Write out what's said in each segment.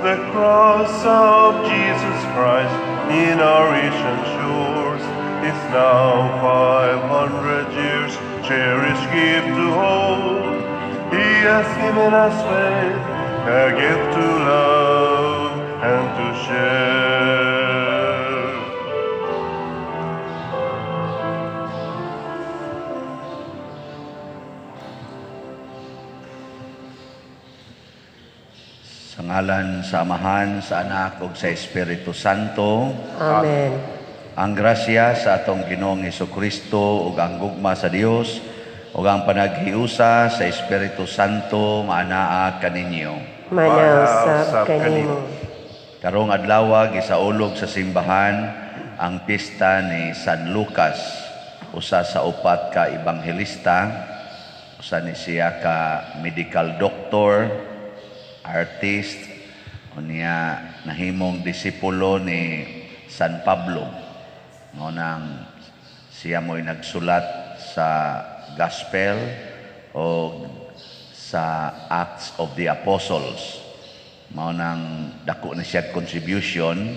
The cross of Jesus Christ in our ancient shores is now 500 years, cherished gift to hold. He has given us faith, a gift to love and to share. Sa ngalan sa Amahan, sa Anak ug sa Espiritu Santo. Amen. Ang grasya sa atong Ginoong Kristo ug ang gugma sa Dios ug ang panaghiusa sa Espiritu Santo maanaa kaninyo. Manaw sab kanimo. Karong adlaw, gisaulog sa simbahan ang pista ni San Lucas, usa sa upat ka ebanghelista, usa ni siya ka medical doctor, artist, unya nahimong disipulo ni San Pablo. Mao nang siya mo'y nagsulat sa Gospel o sa Acts of the Apostles. Mao nang dako na siya contribution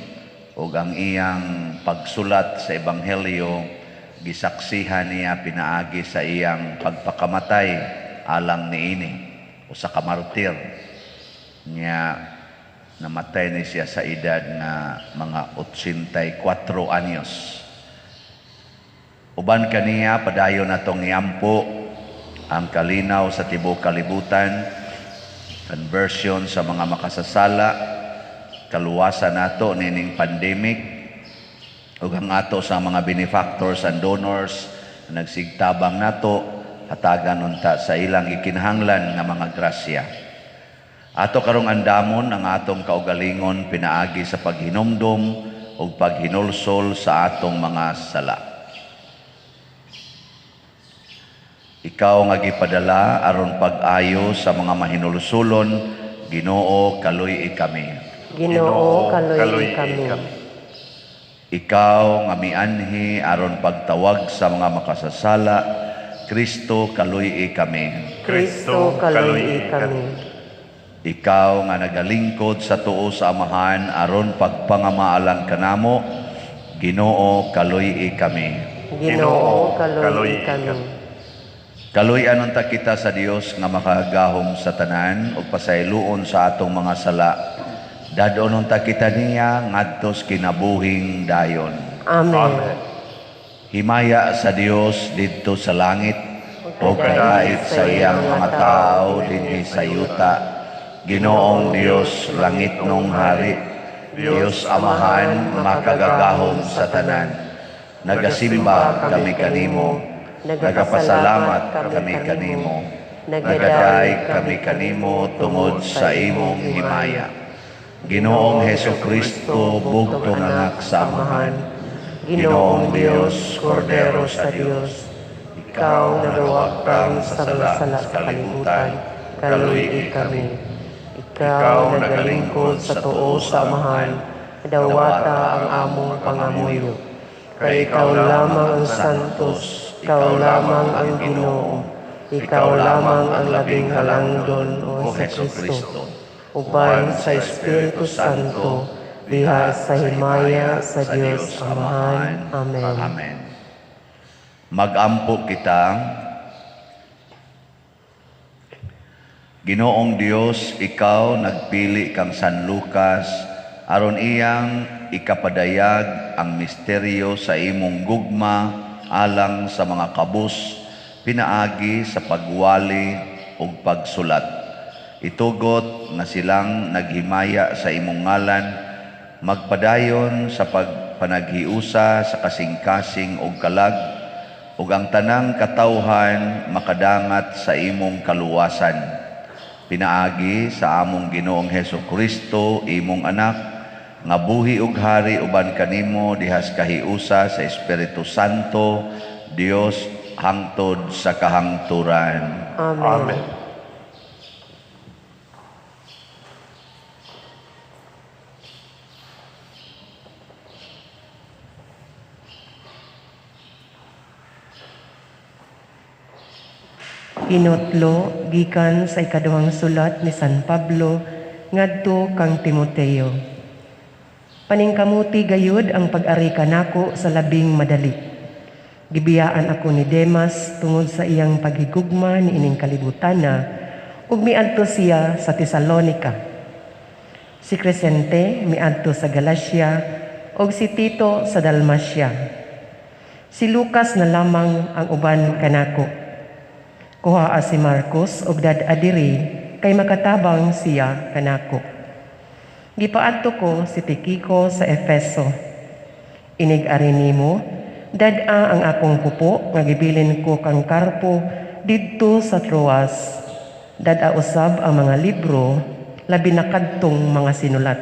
ug ang iyang pagsulat sa Ebanghelyo gisaksihan niya pinaagi sa iyang pagpakamatay alang niini, usa ka martir. Nya namatay ni siya sa edad nga mga 84 anyos. Uban kaniya, padayon natong iampo ang kalinaw sa tibuok kalibutan, conversion sa mga makasasala, kaluwasan nato nining pandemic, ug ang ato sa mga benefactors and donors na nagsigtabang nato, hatagan unta sa ilang ikinahanglan nga mga grasya. Ato karong andamon ang atong kaugalingon pinaagi sa paghinumdom ug paghinulsol sa atong mga sala. Ikaw nga gipadala aron pag-ayo sa mga mahinulsulon, Ginoo, kaluy-i kami. Ginoo, kaluy-i kami. Ikaw nga mianhi aron pagtawag sa mga makasasala, Kristo, kaluy-i kami. Kristo, kaluy-i kami. Ikaw nga nagalingkod sa tuo sa Amahan aron pagpangamaalang kanamo, Ginoo, kaluy-i kami. Ginoo, kaluy-i kami. Kaluy-an unta kita sa Dios nga makagahom sa tanan ug pasayloon sa atong mga sala. Dad-on unta kita niya ngadto sa kinabuhing dayon. Amen. Himaya sa Dios didto sa langit ug kadait sa iyang mga tawo dinhi sa yuta. Ginoong Dios, langitnong hari, Dios Amahan, makagagahom sa tanan. Nagasimba kami kanimo, nagapasalamat kami kanimo, nagadaig kami kanimo tungod sa imong himaya. Ginoong Heso Kristo, bugtong anak sa Amahan, Ginoong Dios, Kordero sa Dios, ikaw nagawagtang sa mga sala sa kalibutan, kaluy-i kami. Ikaw nagalingkod sa tuo sa Amahan, dawata ang among pangamuyo. Kay ikaw lamang ang santos, ikaw lamang ang Ginoo, ikaw lamang ang labing halangdon, o Heso Kristo. Uban sa Espiritu Santo, diha sa himaya sa Dios Amahan. Amen. Amen. Magampo kita. Ginoong Dios, ikaw nagpili kang San Lucas aron iyang ikapadayag ang misteryo sa imong gugma alang sa mga kabus pinaagi sa pagwali ug pagsulat. Itugot nga silang naghimaya sa imong ngalan, magpadayon sa pagpanaghiusa sa kasing-kasing ug kalag, ug ang tanang katawhan makadangat sa imong kaluwasan. Pinaagi sa among Ginoong Heso Kristo, imong anak, nga buhi ug hari uban kanimo dihas kahiusa sa Espiritu Santo, Dios hangtod sa kahangturan. Amen. Amen. Hinutlo gikan sa ikaduhang sulat ni San Pablo ngadto kang Timoteo. Paningkamuti gayud ang pag-ari kanako sa labing madali. Gibiyaan ako ni Demas tungod sa iyang paghigugma niining kalibutana ug miadto siya sa Tesalonica. Si Crescente miadto sa Galacia ug si Tito sa Dalmacia. Si Lucas na lamang ang uban kanako. Kuhaa si Marcos ug dad-a diri kay makatabang siya kanako. Gipaadto ko si Tikiko sa Efeso. Inig-ari nimo, dad-a ang akong kupo nga gibilin ko kang Carpo didto sa Troas. Dad-a usab ang mga libro, labi na kadtong mga sinulat.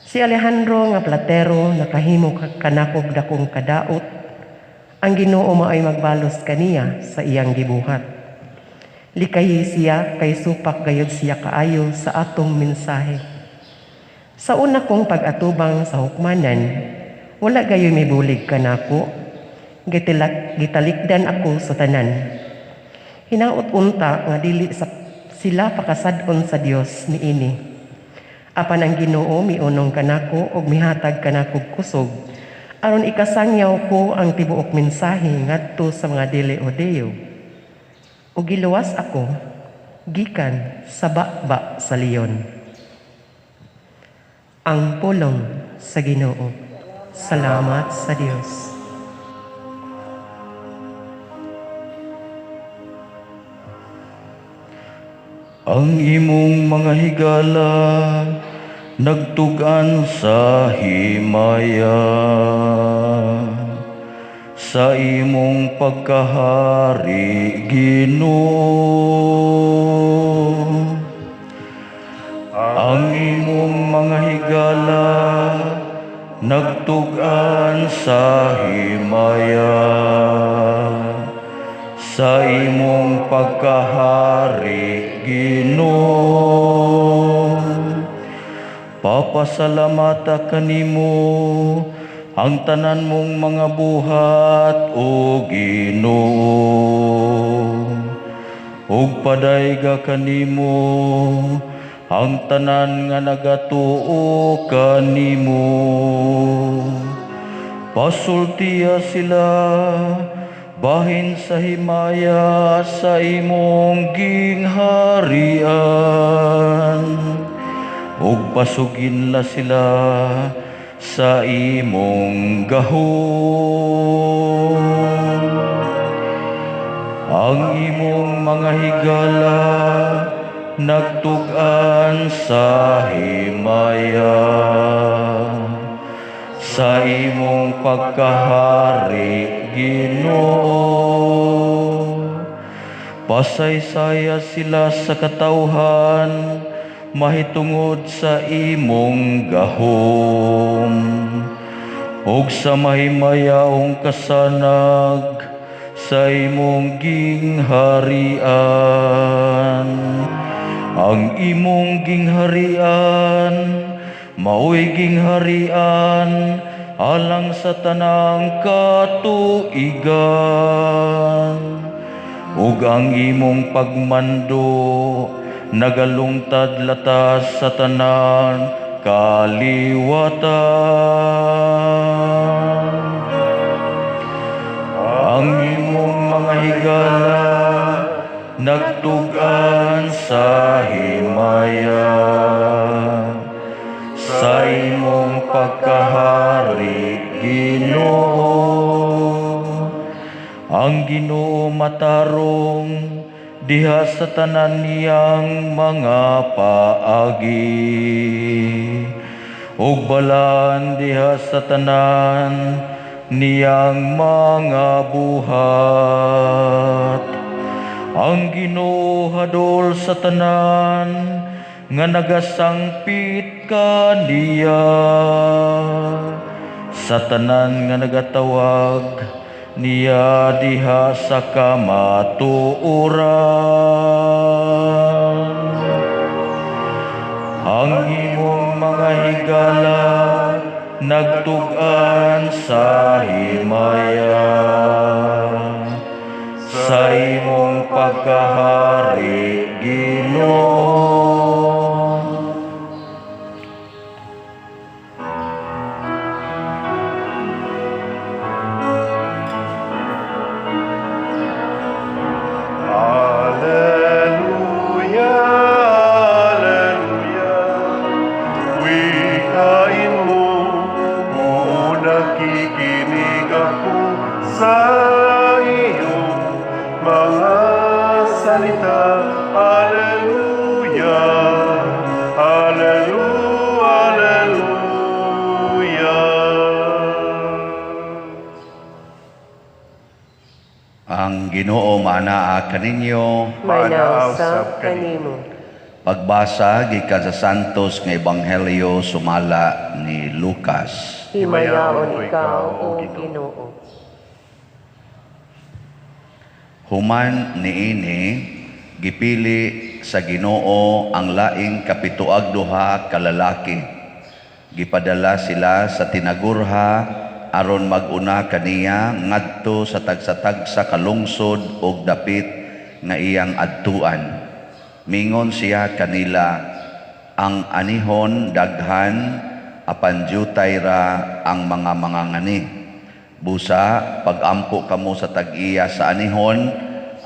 Si Alejandro nga platero nakahimo kanakog dakong kadaot. Ang Ginoo maoy magbalos kaniya sa iyang gibuhat. Likayi siya kay supak gayud siya kaayo sa atong mensahe. Sa una kong pag-atubang sa hukmanan, wala gayoy mibulig kanako. Gitalikdan ako sa tanan. Hinaot unta nga dili sa sila pakasad-on sa Dios niini. Apan ang Ginoo miunong kanako ug mihatag kanako kusog aron ikasangyaw ko ang tibuok mensahe ngadto sa mga dili Hudyo. Ug giluwas ako gikan sa baba sa leon. Ang pulong sa Ginoo. Salamat sa Dios. Ang imong mga higala nagtug-an sa himaya. Sa imong pagkahari, Ginoo. Ang imong mga higala nagtug-an sa himaya. Sa imong pagkahari, Ginoo. Papasalamata kanimo ang tanan mong mga buhat, o Ginoo. Ug padayga kanimo ang tanan nga nagatuo kanimo. Pasultiya sila bahin sa himaya sa imong gingharian. Ug pasuginla sila sa imong gahom. Ang imong mga higala nagtug-an sa himaya. Sa imong pagkahari, Ginoo. Pasaysaya sila sa katawhan mahitungod sa imong gahom. Ug sa mahimayaong kasanag sa imong gingharian. Ang imong gingharian maoy gingharian alang sa tanang katuigan. Ug ang imong pagmando nagalungtad latas sa tanan kaliwatan. Ang imong mga higala nagtug-an sa himaya. Sa imong pagkahari, Ginoo. Ang Ginoo matarong diha sa tanan niyang mga paagi. Ug balaan diha sa tanan niyang mga buhat. Ang Ginoo hadol sa tanan nga nagasangpit kaniya. Sa tanan nga nagatawag niya diha sa kamatuoran. Ang imong mga higala nagtug-an sa himaya. Sa imong pagkahari, Ginoo. Ginoo maanaa kaninyo. Maanaa usab kanimo. Pagbasa gikan sa Santos nga Ebanghelyo sumala ni Lucas. Himayaon ikaw, O Ginoo. Human niini, gipili sa Ginoo ang laing 72 ka lalaki. Gipadala sila sa tinagurha aron mag-una kaniya ngadto sa tagsa-tagsa ka lungsod ug dapit nga iyang adtuan. Mingon siya kanila, ang anihon daghan apan jutay ra ang mga mangangani. Busa pagampo kamo sa tag-iya sa anihon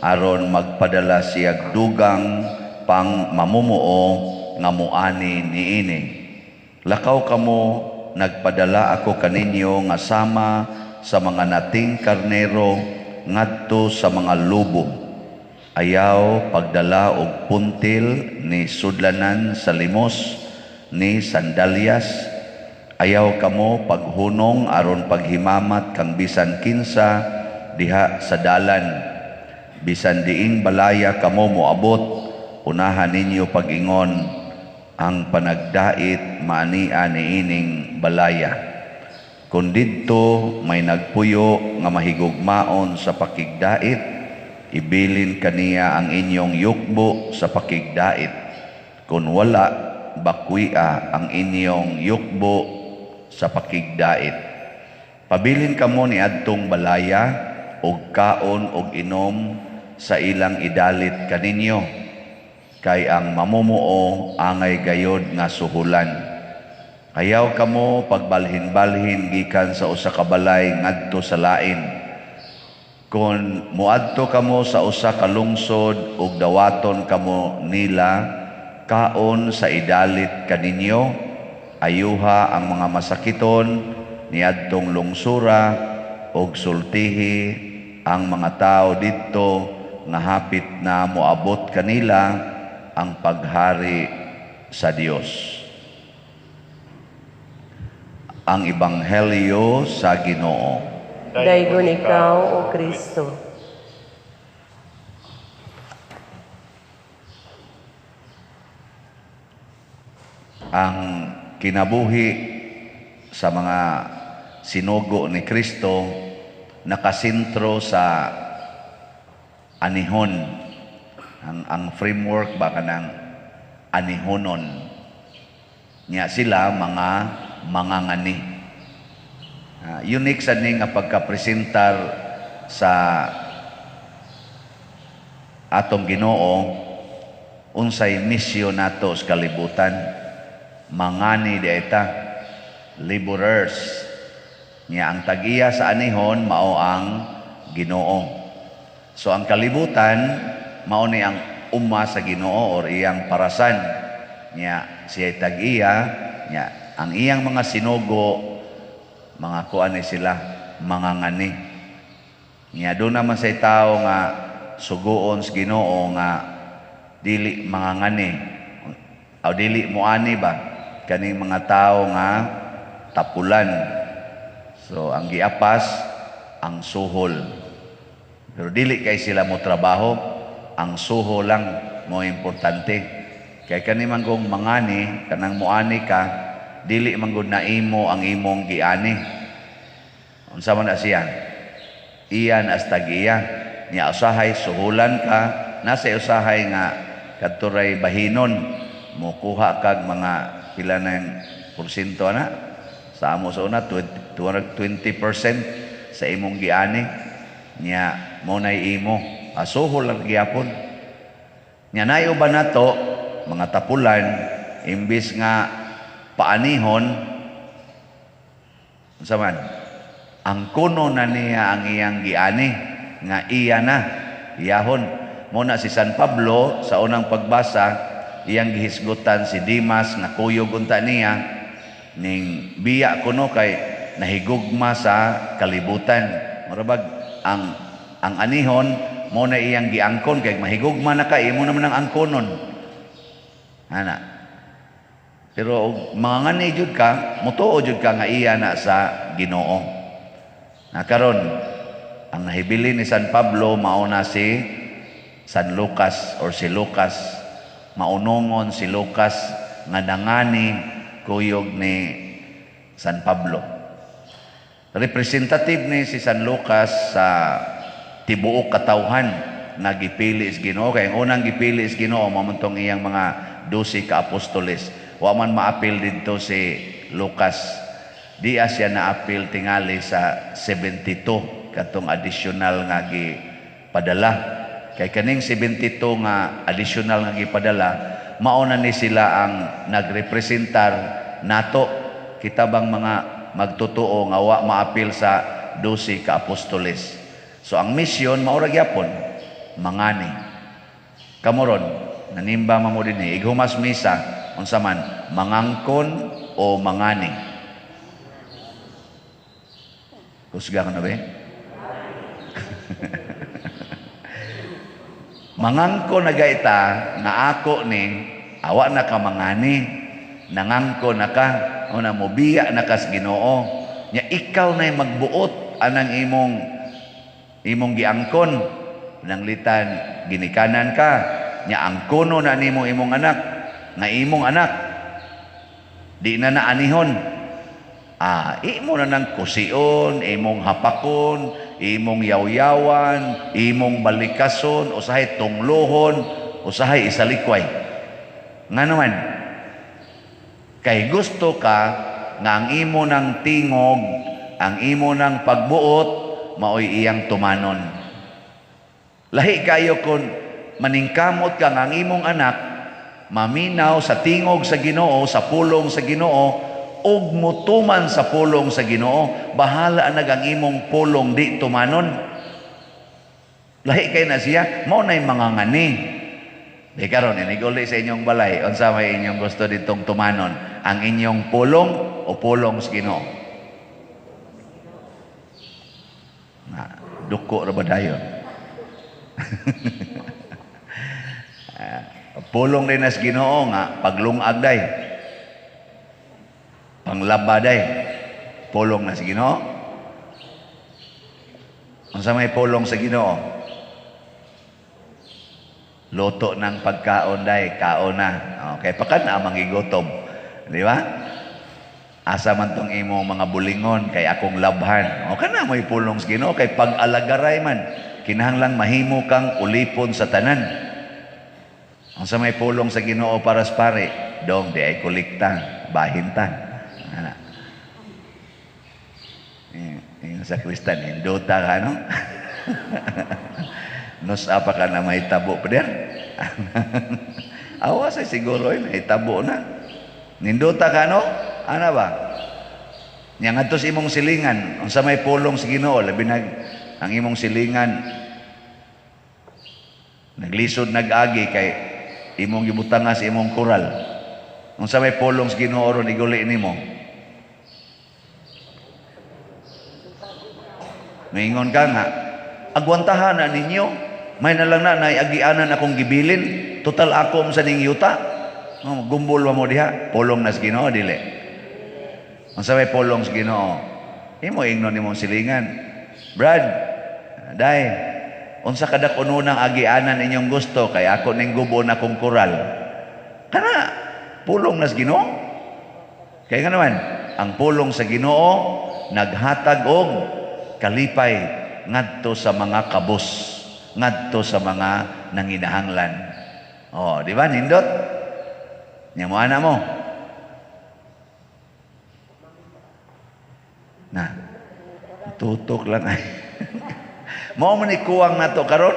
aron magpadala siya dugang pang mamumuo nga muani niini. Lakaw kamo, nagpadala ako kaninyo nga sama sa mga nating karnero ngadto sa mga lobo. Ayaw pagdala og puntil ni sudlanan sa limos ni sandalyas. Ayaw kamo paghunong aron paghimamat kang bisan kinsa diha sa dalan. Bisan diing balaya kamo moabot, unahan ninyo pag-ingon ang panagdait maania niining balaya. Kun didto may nagpuyo nga mahigugmaon sa pakigdait, ibilin kaniya ang inyong yukbo sa pakigdait. Kun wala, bakwia ang inyong yukbo sa pakigdait. Pabilin kamo ni adtong balaya og kaon og inom sa ilang idalit kaninyo, kay ang mamumuo angay gayod nga suhulan. Ayaw kamo pagbalhin-balhin gikan sa usa ka balay ngadto sa lain. Kon muadto kamo sa usa ka lungsod ug dawaton kamo nila, kaon sa idalit kaninyo, ayuha ang mga masakiton niadtong lungsura ug sultihi ang mga tao didto nga hapit na moabot kanila ang paghari sa Dios. Ang Ebanghelyo sa Ginoo. Daygon ikaw, O Kristo. Ang kinabuhi sa mga sinugo ni Kristo nakasentro sa anihon. Ang framework ba kanang anihonon. Nya sila mga mangangani. Unique sa ni nga pagkapresentar sa atong Ginoo unsay misyon nato sa kalibutan. Mangani dieta, laborers. Nya ang tag-iya sa anihon mao ang Ginoo. So ang kalibutan mao ni ang umma sa Ginoo or iyang parasan. Nya siya tag-iya, nya ang iyang mga sinugo mga kuan ni sila mangangani. Nya do naman say tao nga suguon sa Ginoo nga dili mangangani o dili moani ba kaning mga tao nga tapulan. So ang giapas ang suhol. Pero dili kay sila mo trabaho, ang suho lang mo importante. Kay kani man kung mangani, kanang moani ka, dili man gud na imo ang imong giani. Unsa man na siya? Iyan as tag-iya. Nya usahay suhulan ka, nasa usahay nga kadturay bahinon, mokuha kag mga pila nang porsyento ana. Sa amo sa una 220% sa imong giani. Nya mo nay imo, asuhol lang gyapon. Nya nayo ba nato mga tapulan imbis nga paanihon, unsa man ang kuno na niya ang iyang giani nga iya na iyahon. Mo na si San Pablo sa unang pagbasa iyang gihisgutan si Dimas nga kuyog unta niya ning biya kuno kay nahigugma sa kalibutan. Murabag ang anihon mo na iyang giangkon kay mahigugma na ka, imo naman ang angkonon ana. Pero mga ngani jud ka, mutuo jud ka nga iya na sa Ginoo. Na karon Ang nahibili ni San Pablo mauna si San Lucas or si Lucas. Maunongon si Lucas nga nangani kuyog ni San Pablo. Representative ni si San Lucas sa tibuok katawhan nga gipili sa Ginoo, kay ang unang gipili sa Ginoo mao man tong iyang mga 12 ka apostoles. Wa man maapil didto si Lucas. Di siya naapil tingali sa 72 katong additional nga gipadala. Kay kaning 72 nga additional nga gipadala, mao na ni sila ang nagrepresentar nato, kita bang mga magtotoo nga wa maapil sa 12 ka apostoles. So ang misyon mao ra gyapon mangani. Kamo ron nanimba man mo dinhi, ighumas misa, unsa man, mangangkon o mangani? Kusga ka na ba? Mangangko na gaita nga ako ni awa na ka mangani, nangangko na ka o na mobiya na kas Ginoo nya, ikaw na magbuot anang imong imong giangkon. Nanglitan ginikanan ka nya, angkono na nimo imong anak nga imong anak di na naanihon, imo na nang kusion, imong hapakon, imong yawyawan, imong balikason, usahay tunglohon, usahay isalikway. Nga naman, kay gusto ka nga ang imo ng tingog, ang imo ng pagbuot, maoy iyang tumanon. Lahi kayo kung maningkamot ka nga ang imong anak, maminaw sa tingog sa Ginoo, sa pulong sa Ginoo, ug mutuman sa pulong sa Ginoo, bahala nag ang imong pulong di tumanon. Lahi kay na siya, mao na'y mga ngani. Di karon inig-uli sa inyong balay, unsa may inyong gusto ditong tumanon, ang inyong pulong o pulong sa Ginoo? Na, duko ra ba dayon? Pulong din sa Ginoo nga paglungag day, panglaba day, pulong na sa Ginoo. Unsa may pulong sa Ginoo? Luto ng pagkaon day, kaon na. Okay, pakan na mangigutom, di ba? Asa man tong imong mga bulingon kay akong labhan. O kana may pulong sa Ginoo kay pag-alagaray man, kinahanglang mahimo kang ulipon sa tanan. Unsa may pulong sa Ginoo para sa pare? Dong di ay kolekta, bahintan. Ana. Yung sa Kristan, hindota ka, no? Nos apa ka na may tabo pa der? Awas ay siguro ay may tabo na. Nindota ka, no? Ana ba? Nya ngadto sa imong silingan, unsa may pulong sa Ginoo, labi nag ang imong silingan naglisod nag-agi kay imong gibutanga sa imong koral. Unsa may pulong sa Ginoo ron iguli nimo? Maingon ka nga, agwantahan na ninyo, may nalang na naiagianan akong gibilin, total ako sa ning yuta. Oh, gumbol mo diha, pulong na sa Ginoo dili. Unsa may pulong sa Ginoo? Imo ingnon nimong silingan. Brad, day, unsa kada kuno nang agianan inyong gusto kay ako ning gubon akong koral. Kana pulong na sa Ginoo. Kay nga naman, ang pulong sa Ginoo naghatag og kalipay ngadto sa mga kabus, ngadto sa mga nanginahanglan. Oh, di ba nindot? Nya mo ana mo. Na. Tutok lang ay. Mao man ni kuwang nato karon.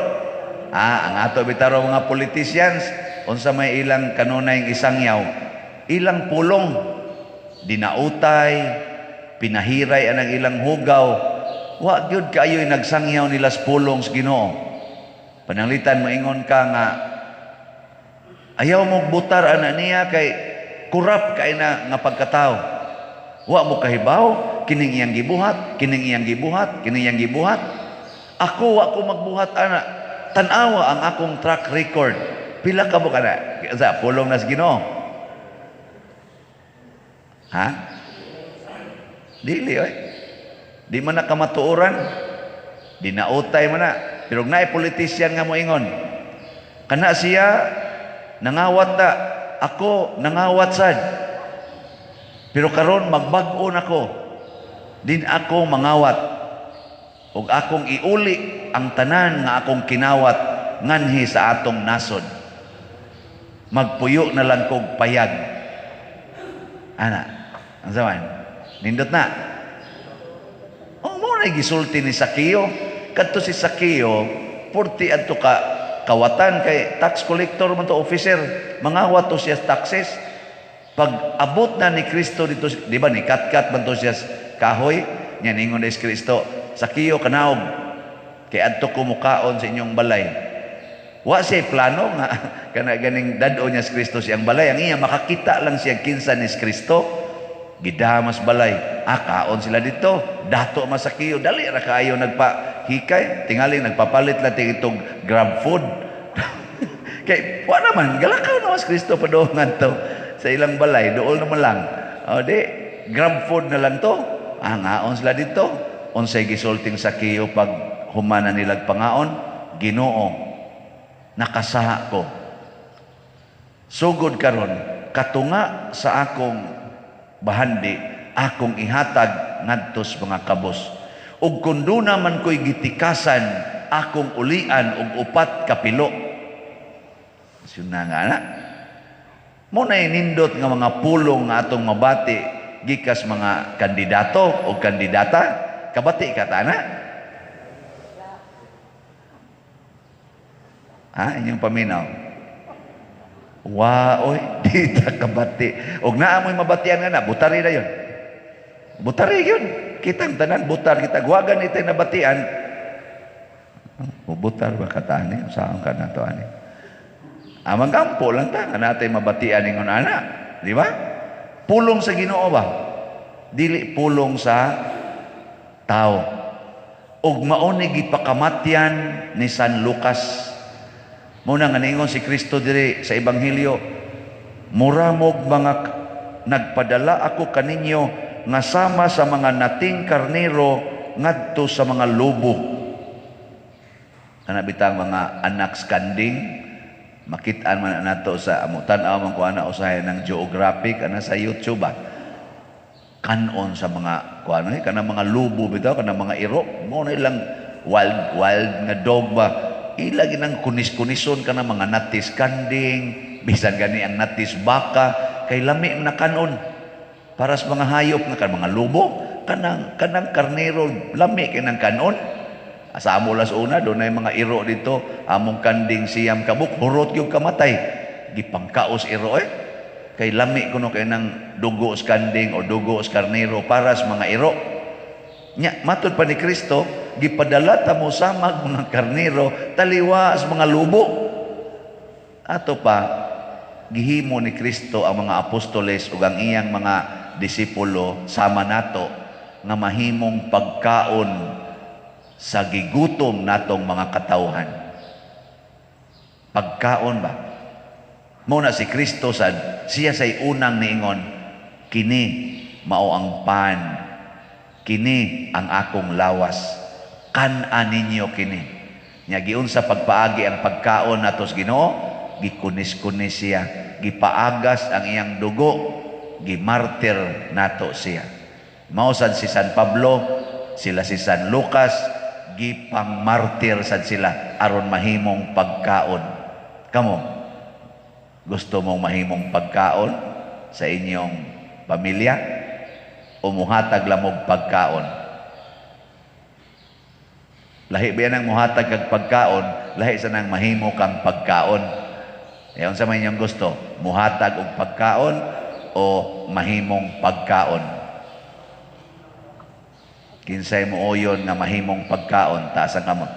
Ang ato bitaro mga politicians unsa may ilang kanunay isangyaw, ilang pulong dinautay, pinahiray anang ilang hugaw. Wa gyud kaayo'y nagsangyaw nila sa pulong sa Ginoo. Pananglitan moingon ka nga ayaw mo butar ana niya kay kurap kay na nga pagkatao. Wa mo kahibaw kining iyang gibuhat, kining iyang gibuhat, kining iyang gibuhat. Ako wa ko magbuhat ana. Tan-awa ang akong track record. Pila ka mo kana? Sa pulong na sa Ginoo. Ha? Dili oy. Di man na kamatuoran. Dinautay man na. Pero naay politician nga moingon, kana siya nangawat na, ako nangawat sad. Pero karon magbag-o nako. Din ako mangawat. Ug akong iuli ang tanan nga akong kinawat nganhi sa atong nasod. Magpuyo na lang kog payag. Ana, ang saman, nindot na. Oh, mo na gisulti ni Sakeo. Kadto si Sakeo, 40 adto ka kawatan kay tax collector man to, officer. Mangawat to siya taxes. Pag abot na ni Kristo dito, di ba ni katkat man to siya kahoy, nya ningon ni Kristo, "Sakeo, kanaog kay adto ko mukaon sa inyong balay." Wa siya plano nga kana ganing dad-o niya si Kristo siyang balay. Ang iya makakita lang siya kinsa ni Kristo. Gidamas balay. Ah, kaon sila dito. Dato man Sakeo. Dali ra kaayo nagpahikay. Tingali nagpapalit lang itong Grab food. Kay wa naman galakaw naman si Kristo padungan to sa ilang balay. Dool naman lang. O di, Grab food na lang to. Ah, ngaon sila dito. Unsay gisulting Sakeo pag humana nilag pangaon? "Ginoo, nakasaha ko. Sugod karon, katunga sa akong bahandi, akong ihatag ngadto sa mga kabos. Ug kun duna man ko'y gitikasan, akong ulian og upat kapilo." Suna nga na. Mo na nindot nga mga pulong nga atong mabati gikas mga kandidato o kandidata. Kabati ka ta na? Ha, inyong paminaw. Wa, oy, di ta kabati. Og naa mo'y mabatian nga na, butari na yun. Butari yun. Kitang tanan, butar kita. Guwagan ito nabatian. Butar ba katani? Saan ka na to, ani? Ah, magampo lang ta. Nga natay mabatian ingon ana. Di ba? Pulong sa Ginoo ba? Dili pulong sa tao. Ug mao ni gipakamatyan ni San Lucas. Muna nga ningon si Kristo diri sa Ebanghelyo, "Mura mog mga nagpadala ako kaninyo nga sama sa mga nating karnero ngadto sa mga lobo." Kana bitang mga anak sa kanding, makitaan man nato sa amo, tan-aw man ko ana usahay ng geographic ana sa YouTube ba. Kanon sa mga kuano eh, kanang mga lobo bitaw, kanang mga iro, mo na ilang wild wild nga dog ba. Ila ginang kunis-kunison kanang mga natis kanding, bisan gani ang natis baka, kay lami man na kanon. Para sa mga hayop nga kan mga lobo, kanang kanang karnero lami kay nang kanon. Sa amo las una doon ay mga iro dito, among kanding 9 ka buok, hurot yung kamatay. Gipangkaos iro eh. Kay lami kuno kay nang dugo sa kanding o dugo sa karnero para sa mga iro. Nya matud pa ni Kristo, gipadala ta mo samag mga karnero taliwa sa mga lobo. Ato pa gihimo ni Kristo ang mga apostoles ug ang iyang mga disipulo sama nato nga mahimong pagkaon sa gigutom natong mga katawhan. Pagkaon ba? Muna si Kristo sad, siya say unang niingon, "Kini mao ang pan, kini ang akong lawas, kan-a ninyo kini." Nya giunsa pagpaagi ang pagkaon nato sa Ginoo, gikunis-kunis siya, gipagas ang iyang dugo, gimartir nato siya. Mao sad si San Pablo, sila si San Lucas, gipangmartir sad sila aron mahimong pagkaon. Kamo, gusto mong mahimong pagkaon sa inyong pamilya o muhatag lamog pagkaon? Lahi ba yan ang muhatag kag pagkaon, lahi sa nang mahimo kang pagkaon? Ayon sa may inyong gusto, muhatag og pagkaon o mahimong pagkaon? Kinsay mo oyon nga mahimong pagkaon, taas ang kamot.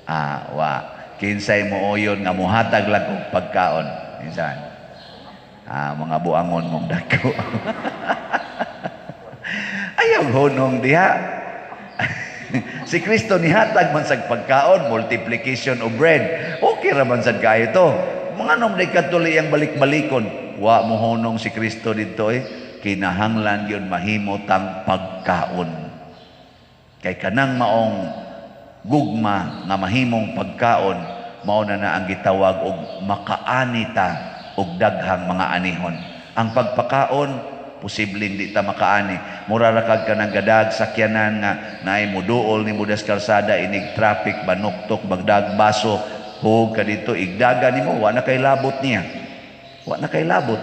Ah, wa. Kinsay mo oyon nga muhatag lang og pagkaon? Minsan. Ah, mga buangon mong dako. Ayaw hunong diha. Si Kristo nihatag man sa pagkaon, multiplication of bread. Okay ra man sad kayo to. Mga nom day katuloy ang balik-balikon. Wa mo hunong si Kristo dito eh. Kinahanglan yun mahimo tang pagkaon. Kay kanang maong gugma nga mahimong pagkaon, mao na na ang gitawag og makaani ta og daghang mga anihon. Ang pagpakaon, posibleng di ta makaani. Mura ra kag kanang gadag sakyanan nga naay muduol nimo das kalsada, inig traffic, banuktok, bagdag baso, hug ka dito, igdaga nimo, wa na kay labot niya. Wa na kay labot.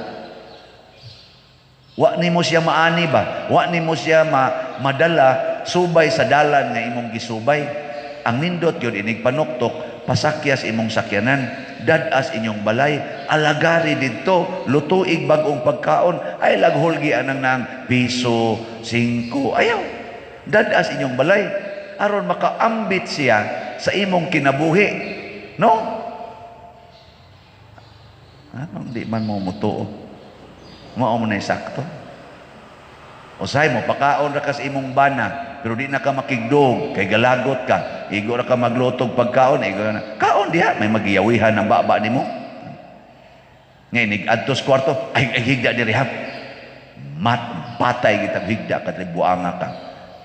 Wa nimo siya maani ba? Wa nimo siya madala subay sa dalan nga imong gisubay. Ang nindot yun, inig panuktok, pasakyas imong sakyanan, dadas inyong balay, alagari didto, lutuig bag-ong pagkaon, ay laghulgi anang nang piso, 5, ayaw. Dadas inyong balay, aron makaambit siya sa imong kinabuhi. No? Anong di man mo mutuo? Mao mo na sakto. Usahay mo, pakaon ra ka sa imong bana, pero di na ka makigdog, kay galagot ka. Igo ra ka maglutog pagkaon, igo na. Kaon diha, may magiyawihan ang baba nimo. Ngayon, adtos kwarto, ay, ay higda diri ha. Mat, patay kitag higda ka, buanga ka.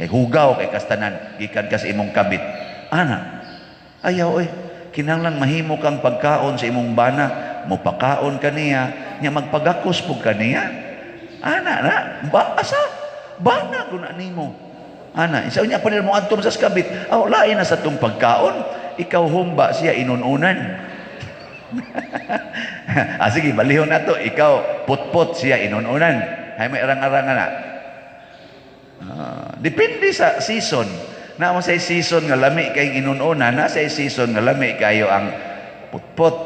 Kay hugaw kay kastanan, gikan ka sa imong kabit. Ana, ayaw oy. Kinahanglan mahimo kang pagkaon sa imong bana, mopakaon ka niya, nya magpagakos pug ka niya. Ana na, ba asa? Bana ko na nimo. Ana, isa unya pa nila mo adto sa kabit. Aw, lain na sa tong pagkaon. Ikaw humba, siya inununan. Ah, sige, balihon na to. Ikaw putput, siya inununan. Hay may arang-arangan na. Ah, depende sa season. Na mo sa season nga lami kay inununan, na sa season nga lami kayo ang putput.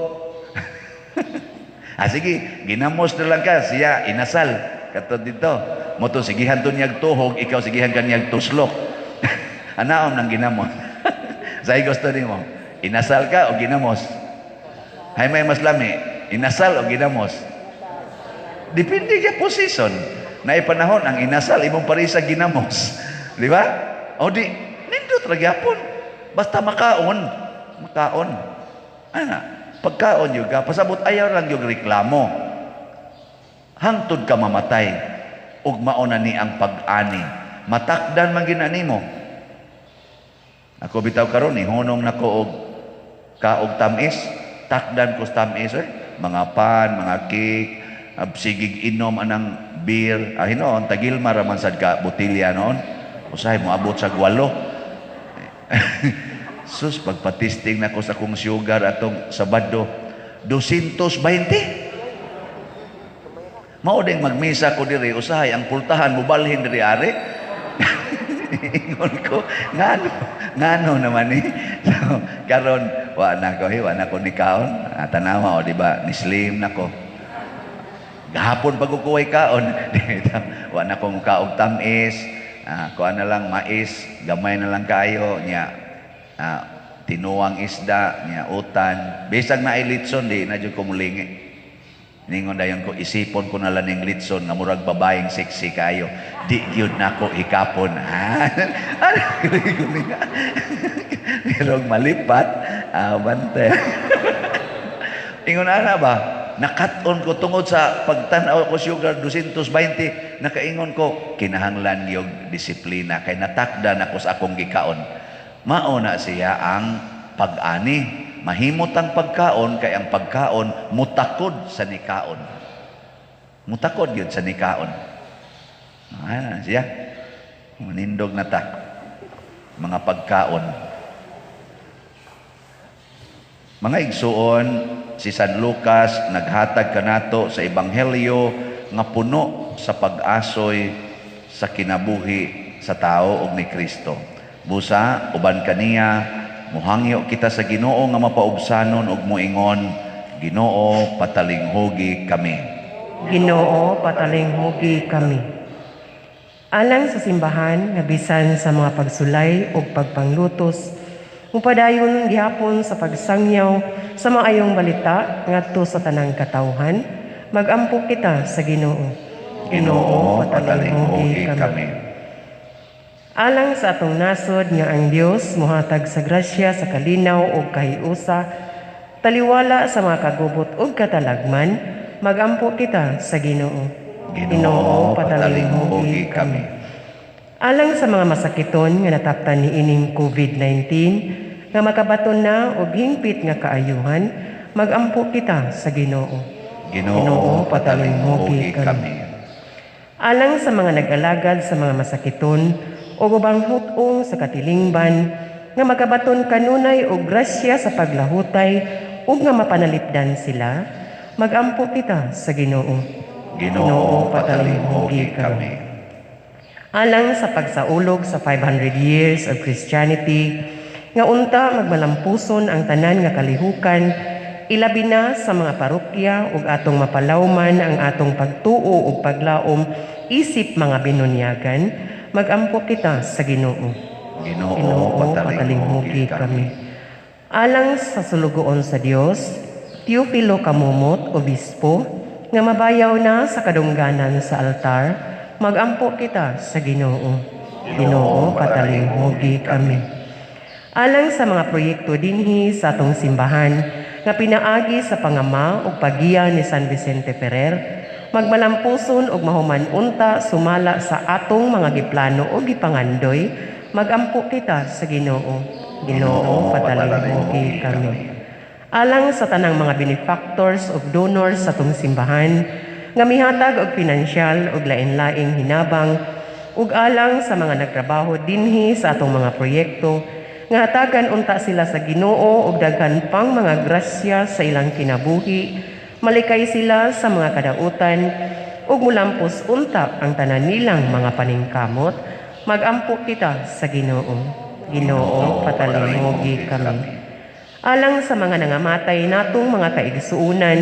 Ah, sige, ginamos na lang ka, siya inasal. Katod dito. Mo to sigihan to niyag tuhog, ikaw sigihan ka niyag tuslok. Anaon nang ginamos? Say gusto nimo? Inasal ka o ginamos? Hay may mas lami, inasal o ginamos? Depende kay po season. Naay panahon ang inasal imong parisa ginamos. Di ba? O di nindot ra gyapon. Basta makaon, makaon. Ana, pagkaon yun ka, pasabot ayaw lang yung reklamo. Hangtod ka mamatay, ug mao na ni ang pag-ani. Matakdan man gina nimo. Ako bitaw karon ni hunong nako og kaog tamis, takdan ko sa tamis oy, mga pan, mga cake, sigig inom anang beer. Ah, hinoon tagilma ra man sad ka botelya noon. Usahay mo abot sa 8. Sus, pagpa-testing nako sa akong sugar atong Sabado, 220. Mao ding magmisa ko diri, usahay ang pultahan mobalhin diri are. Ingon ko, ngano, ngano naman ni. So, karon wa na ko, wa na ko ni kaon. Ah, tanawa o di ba, ni slim na ko. Gahapon pag kukuhay kaon, wa na ko mukaog tamis, ah, kuha na lang mais, gamay na lang kayo, nya, ah, tinuang isda, nya utan. Bisag na litson, di na jud ko mulingi. Ningon dayon ko, isipon ko na lang ning litson nga murag babaeng sexy kayo. Di gyud nako hikapon. Ano pero malipat, ah, bante. Ingon ana ba? Nakat-on ko tungod sa pagtan-aw ko sugar 220, nakaingon ko kinahanglan yung disiplina kay natakda nako sa akong gikaon. Mao na siya ang pag-ani. Mahimot ang pagkaon kay ang pagkaon mutakod sa nikaon. Mutakod yun sa nikaon. Ah, siya. Manindog na ta. Mga pagkaon. Mga igsuon, si San Lucas naghatag kanato sa ebanghelyo nga puno sa pag-asoy sa kinabuhi sa tao ug ni Kristo. Busa uban kaniya muhangyo kita sa Ginoo nga mapaubsanon ug moingon, Ginoo, patalinghugi kami. Ginoo, patalinghugi kami. Alang sa simbahan nga bisan sa mga pagsulay ug pagpanglutos, mupadayon gihapon sa pagsangyaw sa maayong balita ngadto sa tanang katawhan, magampo kita sa Ginoo. Ginoo, patalinghugi kami. Alang sa atong nasod nga ang Dios mohatag sa grasya sa kalinaw ug kahiusa, taliwala sa mga kagubot ug katalagman, magampo kita sa Ginoo. Ginoo, patalinghugi kami. Alang sa mga masakiton nga nataptan niining COVID-19 nga makabaton na og hingpit nga kaayuhan, magampo kita sa Ginoo. Ginoo, patalinghugi kami. Alang sa mga nag-alagad sa mga masakiton o ubang hut-ong sa katilingban nga makabaton kanunay og grasya sa paglahutay ug nga mapanalipdan sila, magampo kita sa Ginoo. Ginoo, patalinghugi kami. Alang sa pagsaulog sa 500 years of Christianity, nga unta magmalampuson ang tanan nga kalihukan, ilabi na sa mga parokya ug atong mapalawman ang atong pagtuo ug paglaom isip mga binunyagan, magampo kita sa Ginoo. Ginoo, patalinghugi kami. Alang sa sulugoon sa Dios, Teofilo Camomot, Obispo, nga mabayaw na sa kadungganan sa altar, magampo kita sa Ginoo. Ginoo, patalinghugi kami. Alang sa mga proyekto dinhi sa atong simbahan nga pinaagi sa pangama ug paggiya ni San Vicente Ferrer, magmalampuson ug mahuman unta sumala sa atong mga giplano o gipangandoy, magampo kita sa Ginoo. Ginoo, patalinghugi kami. Alang sa tanang mga benefactors ug donors sa atong simbahan nga mihatag og pinansyal ug lain-laing hinabang, ug alang sa mga nagtrabaho dinhi sa atong mga proyekto nga hatagan unta sila sa Ginoo og daghan pang mga grasya sa ilang kinabuhi, malikay sila sa mga kadautan ug mulampos unta ang tanan nilang mga paningkamot, magampo kita sa Ginoo. Ginoo, patalinghugi kami. Alang sa mga nangamatay natong mga kaigsuonan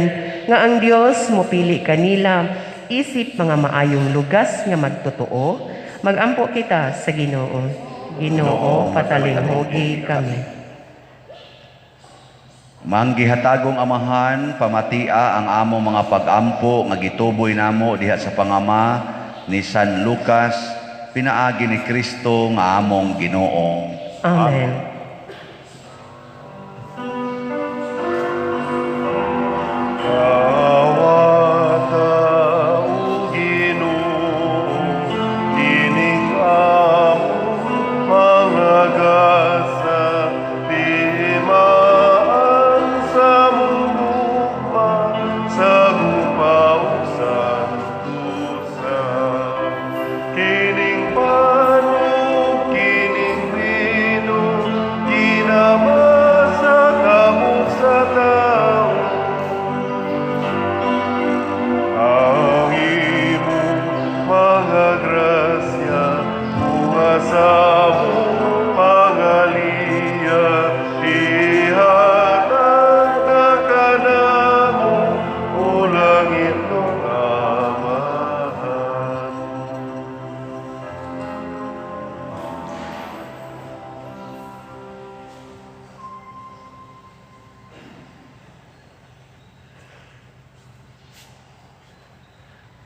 nga ang Dios mopili kanila isip mga maayong lugas nga magtotoo, magampo kita sa Ginoo. Ginoo, patalinghugi kami. Manggihatagong Amahan, pamatia ang among mga pag-ampo nga gituboy namo diha sa pangama ni San Lucas, pinaagi ni Kristo nga among Ginoo. Amen. Dawata o Ginoo, kining among mga gasa, timaan sa among gugma, sa gugma ug santusa. Kining pan ug kining bino, ginama sa kamot sa tawo. Ang imong mga grasya, bunga sa among pangaliya, ihatag ta kanamo, o langitnong Amahan.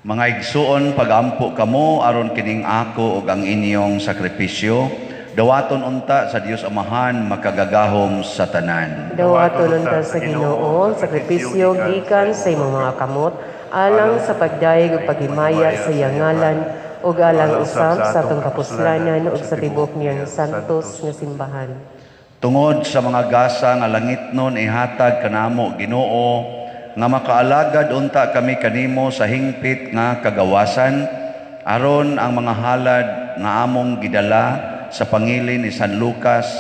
Mga igsuon, pagampo kamo aron kining ako ug ang inyong sakripisyo, dawaton unta sa Dios Amahan makagagahom sa tanan. Dawaton unta sa Ginoo ang sakripisyo gikan sa imong mga kamot, alang sa pagdayeg ug paghimaya sa iyang ngalan, ug alang usab sa atong kapuslanan ug sa tibuok niyang santos nga simbahan. Tungod sa mga gasa nga langitnon ihatag kanamo Ginoo, nga makaalagad unta kami kanimo sa hingpit nga kagawasan, aron ang mga halad nga among gidala sa pangilin ni San Lucas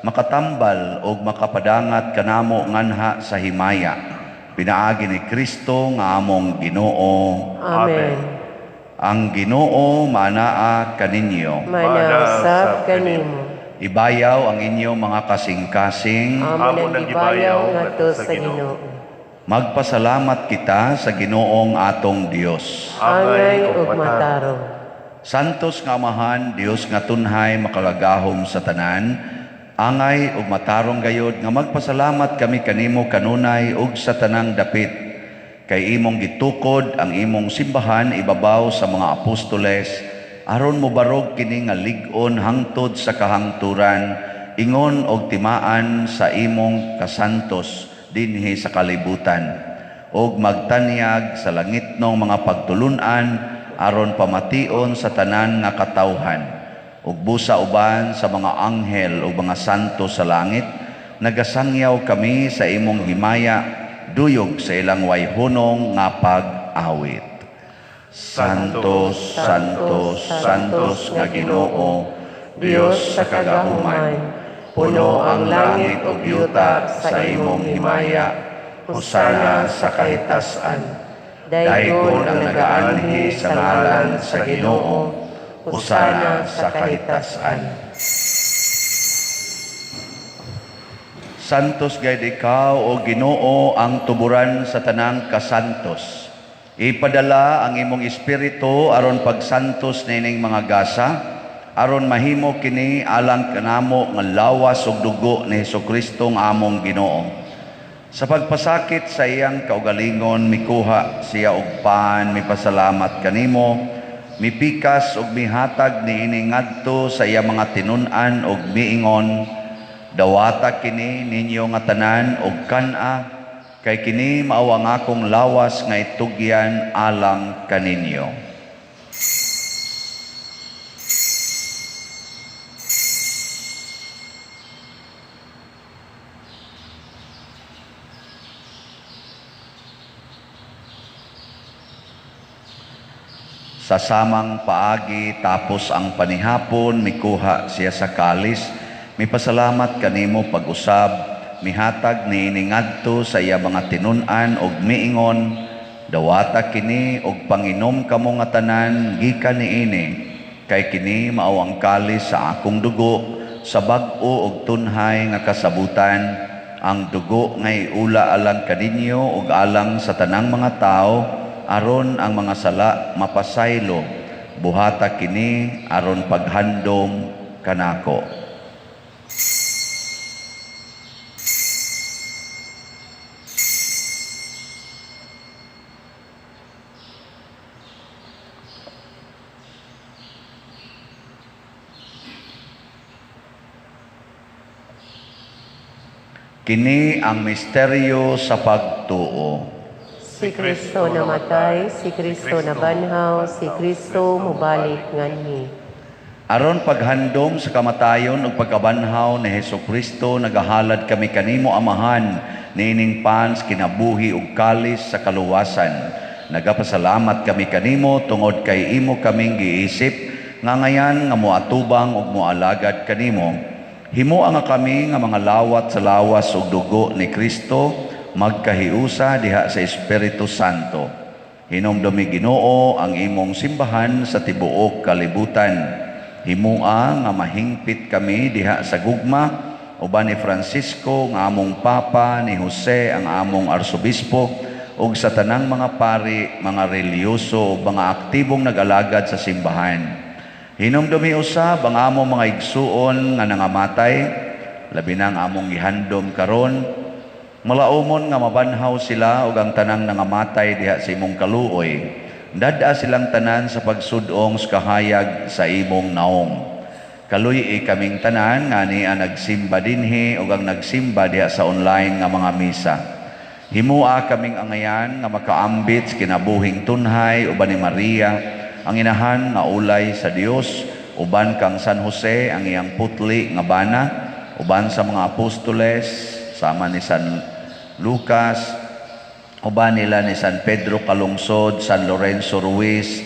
makatambal og makapadangat kanamo nganha sa himaya. Pinaagi ni Kristo nga among Ginoo. Amen. Ang Ginoo manaa kaninyo. Manausap kanimo. Ibayaw ang inyong mga kasing-kasing. Amo nang gibayaw ngadto sa Ginoo. Magpasalamat kita sa Ginoong atong Dios. Angay ug matarong. Santos nga Amahan, Dios nga tunhay makagagahom sa tanan, angay ug matarong gayod nga magpasalamat kami kanimo kanunay ug sa tanang dapit. Kay imong gitukod ang imong simbahan ibabaw sa mga apostoles, aron mobarog kini nga lig-on hangtod sa kahangturan, ingon og timaan sa imong kasantos dinhi sa kalibutan, ug magtanyag sa langitnong mga pagtulun-an aron pamation sa tanan nga katawhan. Ug busa uban sa mga anghel ug mga santo sa langit, nagasangyaw kami sa imong himaya, duyog sa ilang wayhunong nga pag-awit. Santos, Santos, Santos nga Ginoo, Dios sa kagahuman, puno ang langit ug yuta sa imong himaya. Hosana sa kahitasan. Daygon ang nagaanhi sa ngalan sa Ginoo. Hosana sa kahitasan. Santos gayud ikaw, o Ginoo, ang tuburan sa tanang kasantos. Ipadala ang imong espiritu aron pagsantos nining mga gasa, aron mahimo kini alang kanamo nga lawas ug dugo ni Hesukristo nga among Ginoo. Sa pagpasakit sa iyang kaugalingon, mikuha siya og pan, mipasalamat kanimo, mipikas ug mihatag niini ngadto sa iyang mga tinun-an ug miingon, "Dawata kini ninyo nga tanan og kan-a, kay kini mao ang akong lawas nga itugyan alang kaninyo." Sa samang paagi tapos ang panihapon, mikuha siya sa kalis, mipasalamat kanimo pag-usab, mihatag niini ngadto sa iya mga tinun-an ug miingon, "Dawata kini og panginom kamo nga tanan gikan niini, kay kini mao ang kalis sa akong dugo sa bag-o ug tunhay nga kasabutan, ang dugo nga iula alang kaninyo ug alang sa tanang mga tawo, aron ang mga sala mapasaylo. Buhata kini aron paghandom kanako." Kini ang misteryo sa pagtuo. Si Kristo namatay, si Kristo nabanhaw, si Kristo mubalik nganhi. Aron paghandom sa kamatayon ug pagkabanhaw ni Hesukristo, nagahalad kami kanimo, Amahan, niining pans kinabuhi ug kalis sa kaluwasan. Nagapasalamat kami kanimo tungod kay imo kaming giisip nga ngayan nga moatubang ug moalagad kanimo. Himoa nga kami nga mga lawat sa lawas ug dugo ni Kristo magkahiusa diha sa Espiritu Santo. Hinumdumi, Ginoo, ang imong simbahan sa tibuok kalibutan. Himoa nga mahingpit kami diha sa gugma uban ni Francisco nga among Papa, ni Jose ang among Arsobispo, ug sa tanang mga pari, mga relihiyoso ug mga aktibong nag-alagad sa simbahan. Hinumdumi usab ang among mga igsuon nga nangamatay, labi na ang among gihandom karon, malaumon nga mabanhaw sila ug ang tanang nangamatay diha sa imong kaluoy. Dad-a silang tanan sa pagsudong sa kahayag sa imong naong. Kaluy-i kaming tanan nga niya nagsimba dinhi ug ang nagsimba diha sa online nga mga misa. Himua kaming angayan nga makaambit sa kinabuhing tunhay uban ni Maria, ang inahan nga ulay sa Dios, uban kang San Jose ang iyang putli nga bana, uban sa mga apostoles sama ni San Lucas, uban nila ni San Pedro Calungsod, San Lorenzo Ruiz,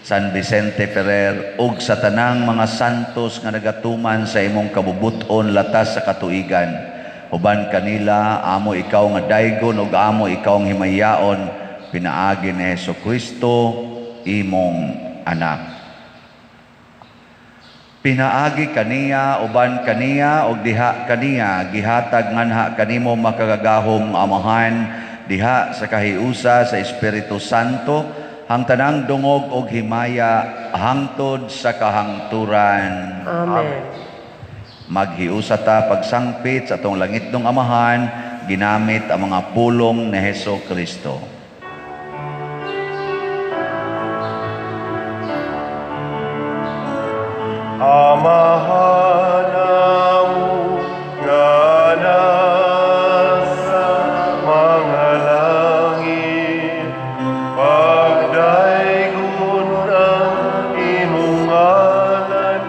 San Vicente Ferrer, ug sa tanang mga santos nga nagatuman sa imong kabubuton latas sa katuigan. Uban kanila amo ikaw nga daygon ug amo ikaw ang himayaon, pinaagi ni Hesukristo imong anak. Pinaagi kaniya, uban kaniya, ug diha kaniya, gihatag nganha kanimo makagagahom nga Amahan, diha sa kahiusa sa Espiritu Santo, ang tanang dungog og himaya hangtod sa kahangturan. Amen. Maghiusa ta pagsangpit sa atong langitnong Amahan, ginamit ang mga pulong ni Hesukristo. Amahan amo nga nasa mga langit, pagdaygon ang imong ngalan,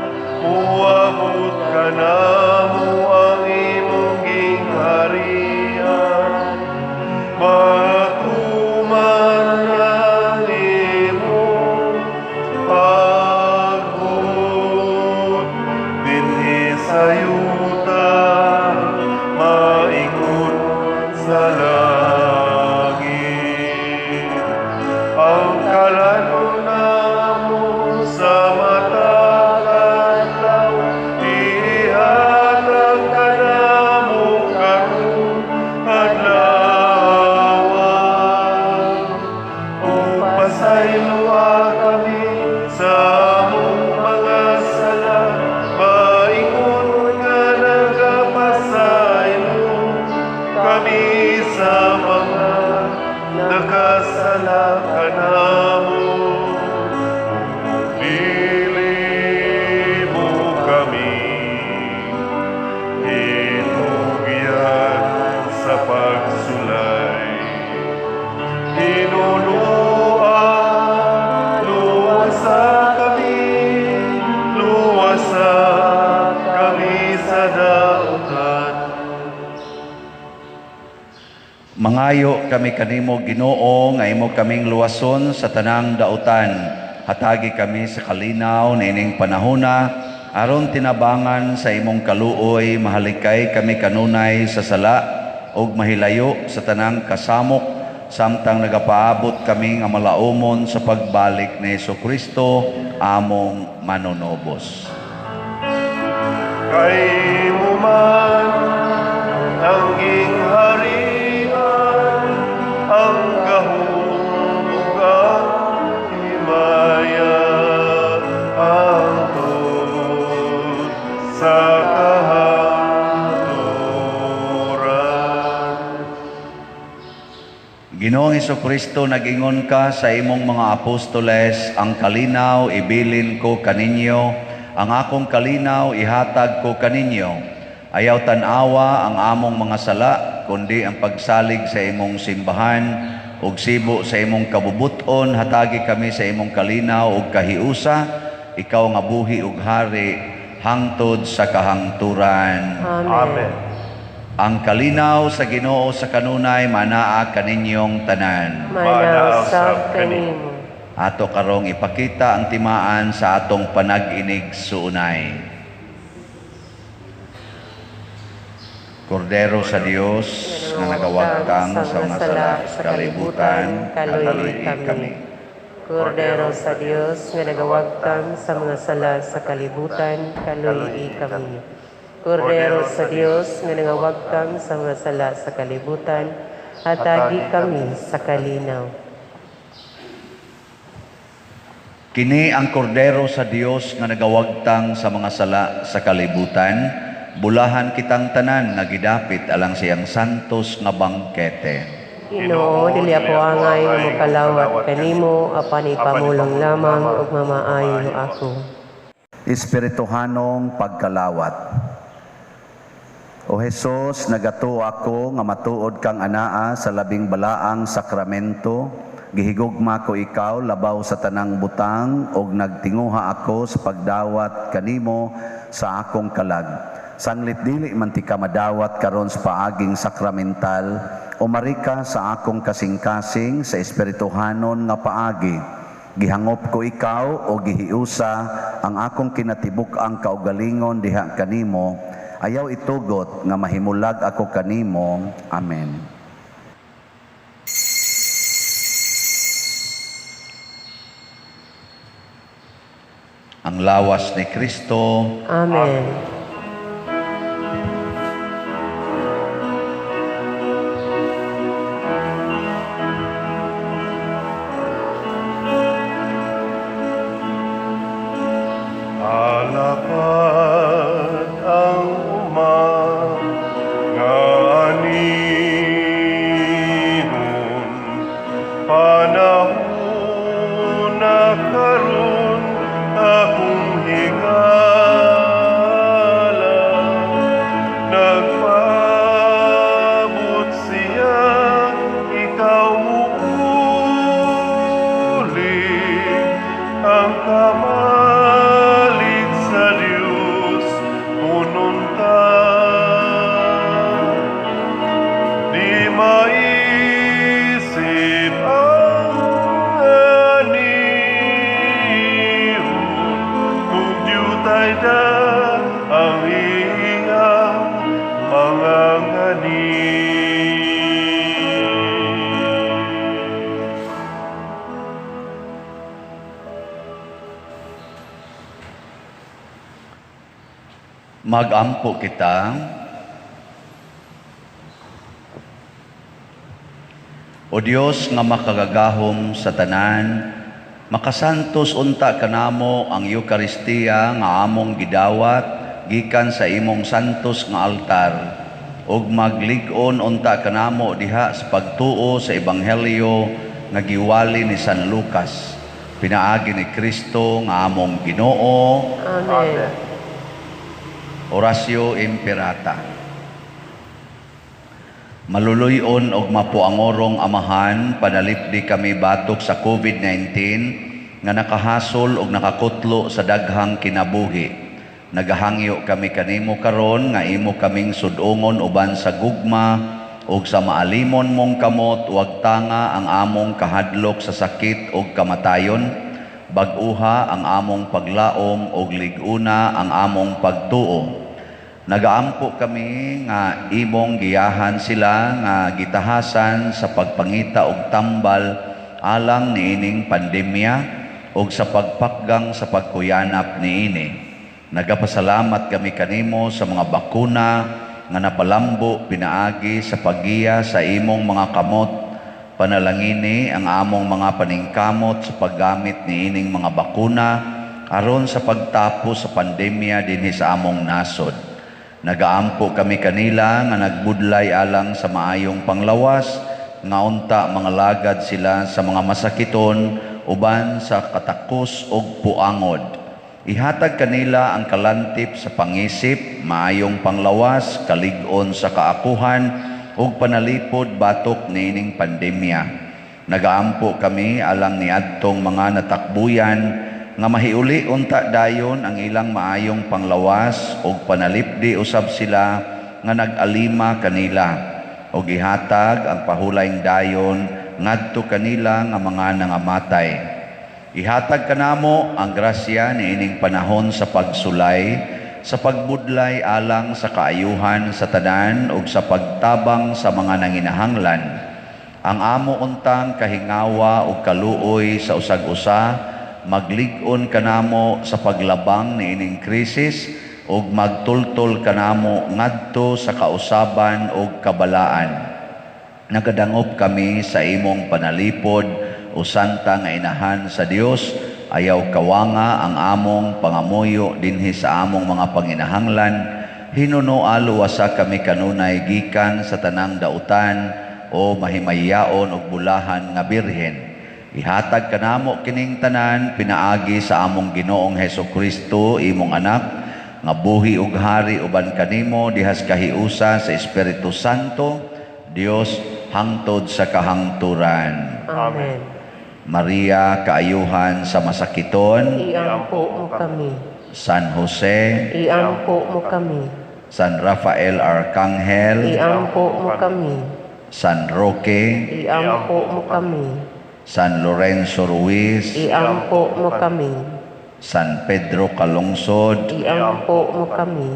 Nagakasala kanamo. Dili mo kami itugyan sa pagsulay. Ginoo, luwasa kami, luwasa kami sa dautan. Mangayo kami kanimo, Ginoo, nga imo kaming luwason sa tanang dautan. Hatagi kami sa kalinaw niining panahona aron tinabangan sa imong kaluoy mahalikay kami kanunay sa sala ug mahilayo sa tanang kasamok samtang nagapaabot kami nga malaumon sa pagbalik ni Kristo among manunobos. Kay imo man ang gingharian, ang gahom ug ang himaya, hangtod sa kahangturan. Ginoong Kristo, nag-ingon ka sa imong mga apostoles, "Ang kalinaw ibilin ko kaninyo, ang akong kalinaw ihatag ko kaninyo." Ayaw tan-awa ang among mga sala, kundi ang pagsalig sa imong simbahan, ug sibo sa imong kabubuton, hatagi kami sa imong kalinaw ug kahiusa, ikaw nga buhi ug hari hangtod sa kahangturan. Amen. Amen. Ang kalinaw sa Ginoo sa kanunay manaa kaninyong tanan. Manaa usab kanimo. Ato karong ipakita ang timaan sa atong panag-inigsuonay. Kordero sa Dios nga nagawagtang sa mga sala sa kalibutan, kaluoyi kami. Kordero sa Dios nga nagawagtang sa mga sala sa kalibutan, kaluoyi kami. Kordero sa Dios nga nagawagtang sa mga sala sa kalibutan, hatagi kami sa kalinaw. Kini ang kordero sa Dios nga nagawagtang sa mga sala sa kalibutan, bulahan kitang tanan nga gidapit alang siyang santos nga bangkete. Ginoo, dili ako angay nga mokalawat kanimo, apan ipamulong lamang ug mamaayo ako. Espirituhanong pagkalawat. O Hesus, nagatuo ako nga matuod kang anaa sa labing balaang sakramento. Gihigugma ko ikaw labaw sa tanang butang ug nagtinguha ako sa pagdawat kanimo sa akong kalag. Sanglit dili man tika madawat karon sa paaging sakramental, umari ka sa akong kasing-kasing sa espirituhanon nga paagi. Gihangop ko ikaw o gihiusa ang akong kinatibuk-ang kaugalingon diha kanimo. Ayaw itugot nga mahimulag ako kanimo. Amen. Ang lawas ni Kristo. Amen. Alapad ang uma nga anihon, panahon na karon akong higala. Nagpaabot siya, ikaw muuli, ang kamalig sa Diyos pununta. Di maisip ang anihon, kung diutay da ang iyang mga ngani. Magampo kita. O Dios nga makagagahom sa tanan, makasantos unta kanamo ang Eukaristiya nga among gidawat gikan sa imong santos nga altar. Ug maglig-on unta kanamo diha sa pagtuo sa ebanghelyo nga giwali ni San Lucas pinaagi ni Kristo nga among Ginoo. Amen. Oratio Imperata. Maluluy-on og mapuangorong Amahan, panalipdi kami batok sa COVID-19 nga nakahasol og nakakutlo sa daghang kinabuhi. Nagahangyo kami kanimo karon nga imo kaming sudongon uban sa gugma ug sa maalimon mong kamot, wag tanga ang among kahadlok sa sakit ug kamatayon. Bag-uha ang among paglaom ug lig-una ang among pagtuo. Nagaampo kami nga imong giyahan sila nga gitahasan sa pagpangita og tambal alang niining pandemya ug sa pagpakgang sa pagkuyanap niini. Nagapasalamat kami kanimo sa mga bakuna nga napalambo pinaagi sa paggiya sa imong mga kamot. Panalangini ang among mga paningkamot sa paggamit niining mga bakuna aron sa pagtapos sa pandemya dinhi sa among nasod. Nagaampo kami kanila nga nagbudlay alang sa maayong panglawas, nga unta mga lagad sila sa mga masakiton uban sa katakos og puangod. Ihatag kanila ang kalantip sa pangisip, maayong panglawas, kalig-on sa kaakuhan ug panalipod batok niining pandemya. Nagaampo kami alang niadtong mga natakbuyan nga mahiuli unta dayon ang ilang maayong panglawas ug panalipdi usab sila nga nag-alima kanila ug ihatag ang pahulayng dayon ngadto kanila nga mga nangamatay. Ihatag kanamo ang grasya niining panahon sa pagsulay, sa pagbudlay alang sa kaayuhan sa tanan ug sa pagtabang sa mga nanginahanglan. Ang amo untang kahingawa ug kaluoy sa usag-usa maglig-on kanamo sa paglabang niining krisis ug magtultol kanamo ngadto sa kausaban ug kabalaan. Nagadangop kami sa imong panalipod, o Santa nga Inahan sa Dios, ayaw kawanga ang among pangamuyo dinhi sa among mga panginahanglan. Hinunoa luwasa kami kanunay gikan sa tanang dautan, o mahimayaon ug bulahan nga Birhen. Ihatag kanamo kining tanan pinaagi sa among Ginoong Hesus Kristo, imong anak, nga buhi ug hari uban kanimo dihas kahiusa sa Espiritu Santo, Dios hangtod sa kahangturan. Amen. Maria, kaayuhan sa masakiton. Iampo mo kami. San Jose. Iampo mo kami. San Rafael Arcangel. Iampo mo kami. San Roque. Iampo mo kami. San Lorenzo Ruiz. Iampo mo kami. San Pedro Calungsod. Iampo mo kami.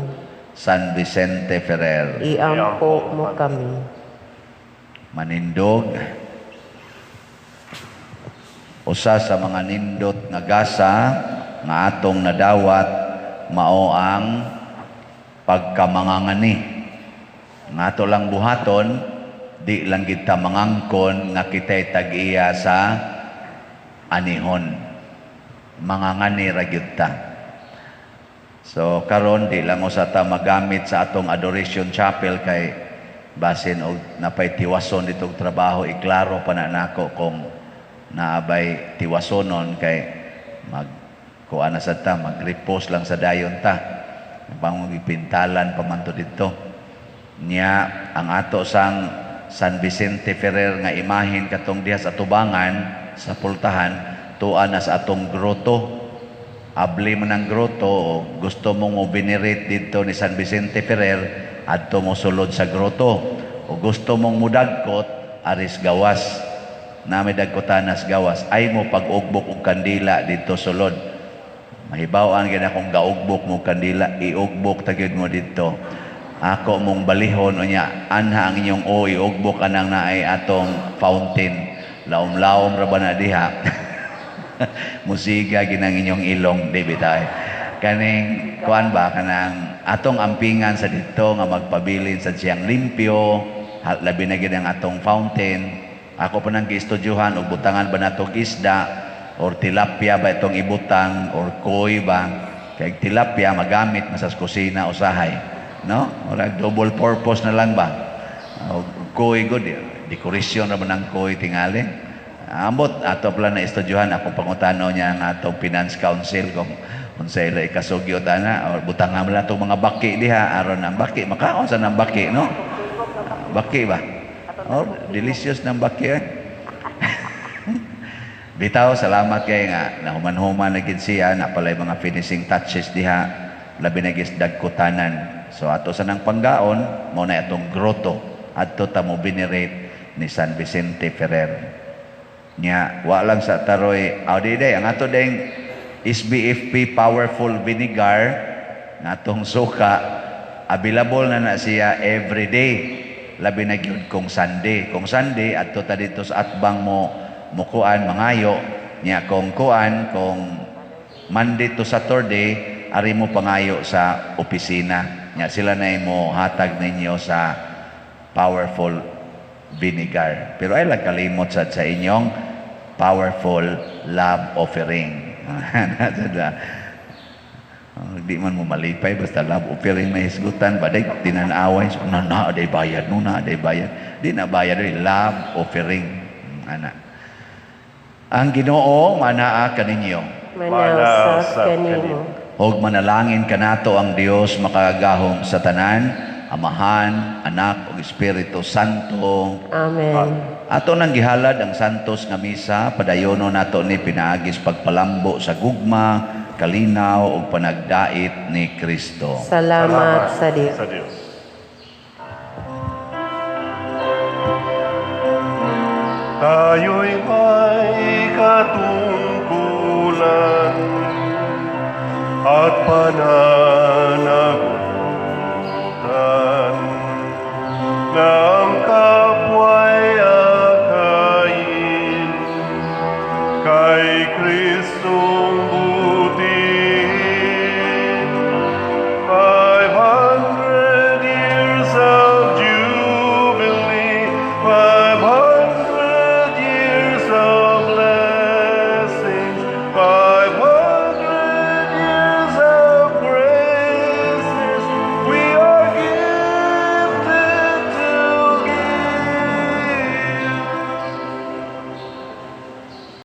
San Vicente Ferrer. Iampo mo kami. Manindog. Usa sa mga nindot nga gasa nga atong nadawat mao ang pagkamangangani. Nga ato lang buhaton, di lang kita mangangkon nga kita'y tag-iya sa anihon. Mangangani ra gyud ta. So karon di lang usa ta magamit sa atong Adoration Chapel kay basin og napay tiwason ditong trabaho, iklaro pa na nako kung naabay tiwasonon kay mag kuan na sa ta, mag-repose lang sa dayon ta. Pang ipintalan pa man to didto. Nya ang ato sang San Vicente Ferrer nga imahin katong diha sa tubangan sa pultahan, tuan na sa atong grotto. Abli man ang grotto o gusto mong mo venerate didto ni San Vicente Ferrer, adto mo sulod sa grotto. O gusto mong mudagkot, aris gawas. Nami dagkotanas gawas, ay mo pag-ugbok og kandila didto sulod. Mahibaw-an gyud akong gaugbok mo kandila, iugbok ta gyud mo didto. Ako mong balihon unya, anha ang inyong o iugbok anang naay atong fountain. Laom-laom ra ba na diha? Musiga ginang inyong ilong, di bitay. Kaning kuan ba kanang atong ampingan sa didto nga magpabilin sa siyang limpyo, labi na gid ang atong fountain. Ako pa nang giestudyohan og butangan ba natog isda or tilapia ba itong ibutang or koi ba. Kay tilapia magamit man sa kusina usahay. No? Murag double purpose na lang ba? O, koi gud, dekorasyon ra man ang koi tingali. Ambot ato pala na estudyohan, akong pangutano niya ang atong finance council kung unsa ila ikasugyot ana or butangan man lang itong mga baki diha aron ang baki makaon sa nang baki, no? Baki ba? Oh, delicious ng baki eh. Bitaw, salamat kay nga nahuman-human na gid siya, na palay mga finishing touches diha, labi na gis dagkutanan. So ato sa nang panggaon, mao na atong grotto adto ta mo venerate ni San Vicente Ferrer. Nya, wa lang sa taroy, aw di day, ang ato ding SBFP powerful vinegar nga atong suka, available na na siya every day. Labi na gyud kung Sunday. Kung Sunday, adto ta dito sa atbang mo mukuan mangayo. Nya kung kuan, kung Monday to Saturday, ari mo pangayo sa opisina. Nya sila na mo hatag ninyo sa powerful vinegar. Pero ay lang kalimot sad sa inyong powerful love offering. Oh, di man mo malipay basta love offering na hisgutan ba day tinanaway so na na day bayad no, na day bayad, di na bayad day love offering ana. Ang Ginoo manaa kaninyo. Manausap kanimo. Ug manalangin kanato ang Dios makagagahom sa tanan, Amahan, Anak ug Espiritu Santo. Amen. Ato nang gihalad ang santos nga misa, padayono nato ni pinaagis pagpalambo sa gugma, kalinaw ug panagdait ni Kristo. Salamat sa Dios. Sa Dios. Tayo'y may katungkulan at pananagutan na ang kapwa'y akayin kay Kristong